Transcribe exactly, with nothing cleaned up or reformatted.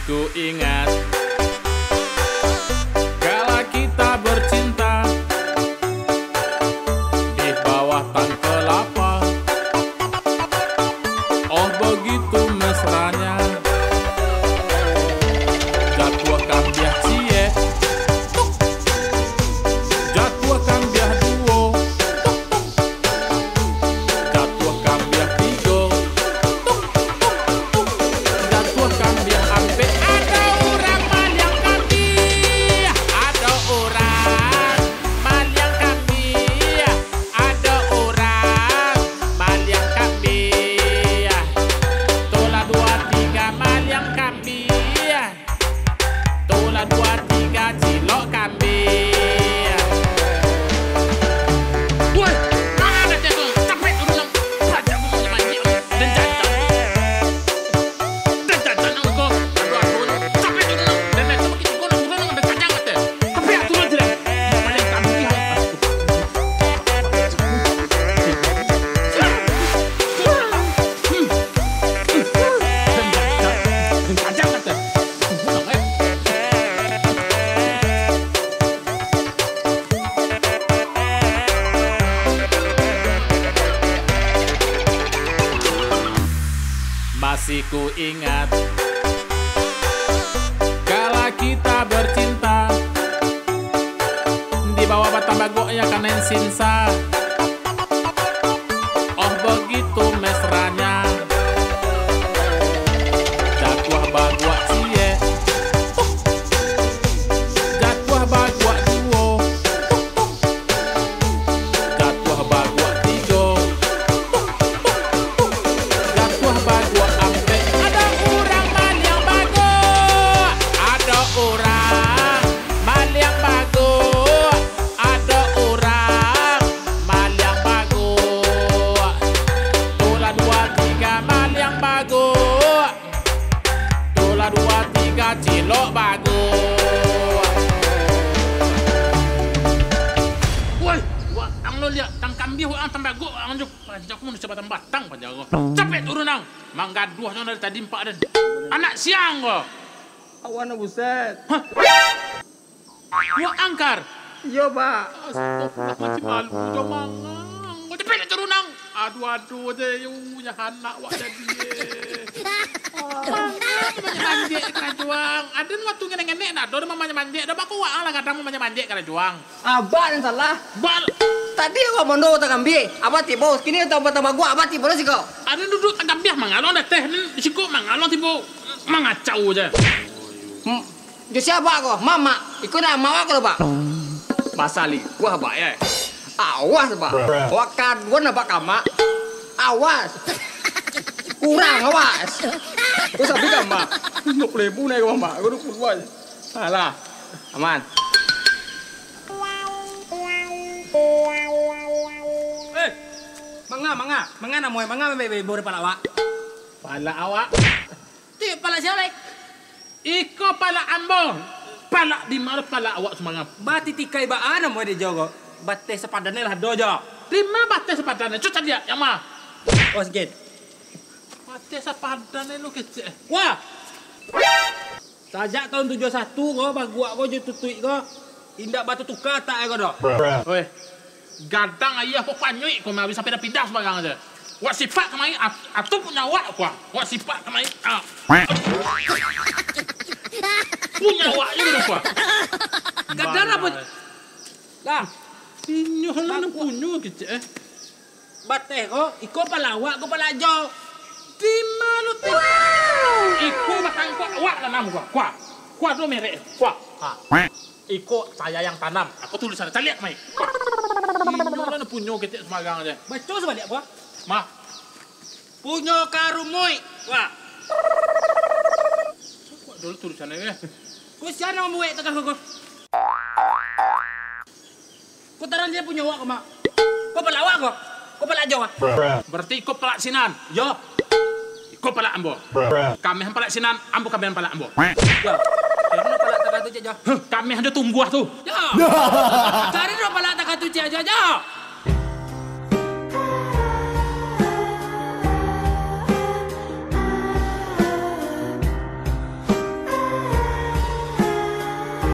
Ku ingat, kala kita bercinta di bawah tangkai kelapa. Oh, begitu mesranya. Jatuah kambiah ciek. Jatuah kambiah duo. Jatuah kambiah tigo. Jatuah kambiah ampek. Ado urang maliang kambiah. Ado urang maliang kambiah. Ado urang maliang kambiah. Tulah dua tiga maliang kambiah. Tulah dua tiga cilok kambiah. Woi, mana dah tu? Capek tu dulu. Raja bungo manjik. Dan jajan. Dan jajan nang ko. Aduh, aduh. Capek tu dulu. Dan dah tu kita kau nak urang dengan jajan kata. Capek tu dulu. Mana kami? Masih ku ingat, kala kita bercinta, di bawah batang bagok yang kanan sinsa. Oh, begitu mesranya. Jatuah baguak ciek. Jatuah baguak duo. Jatuah baguak tigo. Jatuah baguak ampek. Ado urang maliang baguak. Ado urang maliang baguak. Ado urang maliang baguak. Tulah dua tiga maliang baguak. Tulah dua tiga cilok baguak. Woi, waang lo liak, tang kambiah waang, tang baguak waang jo. Paja ko manusia batang-batang paja ko. Capek turun ang. Manggaduah jo dari tadi empak den. Anak siang ko. Awan buset. Hah? Waang, Kar? Iyo, Pak. Astagfirullah, mancing malu jo mangang. Kau cepet nak turun, Nang. Aduh, aduh, je, yu, ya anak wak jadi, eh. Ah, manjek-manjek karajo ang. Aden waktu ngenek-ngenek, ndak ado manjek-manjek. Dah bako waang lah kadang manjek-manjek karajo ang. Abak nan salah. Bal- Tadi awak mondo takambiah, abak tibo. Kini tambah-tambah guak, abak tibo lah siko. Aden duduk takambiah, mangalong dah teh. Aden siko mangalong tibo. Mangacau je. Hmm. Jo sia abak ko? Mamak. Iko nak mamak ko lo, Bak? Basah likuah abak, ya. Awas, Bak. Wak kaduan abak ka amak. Awas. Kurang, awas. Ko sabi ka amak. Limo puluah ribu naik ka amak. Ko duo puluah aja. Alah. Aman. Eh, manga, manga. Manga namo, manga ambiak ibo dari palak awak? Palak awak? Ti, palak sia lai? Iko palak ambo. Palak di ma palak awak sumangang? Batitikai baa namo di jo ko? Bateh sapadan lah ado jo. Di ma bateh sapadan? Cubo caliak, yang ma? Oh, sikit. Bateh sapadan lo kecek. Wah! Sajak tahun tujuah satu ko, baguak ko jo tutuik ko, indak batutuka atak ko doh. Weh, gadang ayah ko panyuik ko mari sampai dah pindah sembarang aja. Wak sipak kamari, at-, atu punyo awak ko. Wak sipak kamari, ah. Punyo awak je ko. Gadang apo? Lah. Inyo lah nan punyo kecek, eh. Bateh ko, iko palak awak ko palak jo. Di ma lo ti? Iko batang ko awak tanam ko. Kua. Kua tu merek. Kua. Ha. Iko saya yang tanam. Aku tulis sana. Caliak mai. Kua. Inyo lah nan punyo ketek sembarang aja. Baco sabaliak ko. Ma. Punyo karumuik. Kua. Kua dulu tulis sana ya. Ko sia nan mambuek takah ko. Ko tarang je punyo awak ko, Mak. Ko palak awak ko. Ko palak jo, Mak. Berarti iko palak sinan. Yo. Iko palak ambo. Kameh palak sinan, ambo kameh palak ambo. Yo. Karano palak takah tu, cek jo. Huh, kameh jo tumbuah tu. Yo. Karano palak takah tu, cek jo, jo.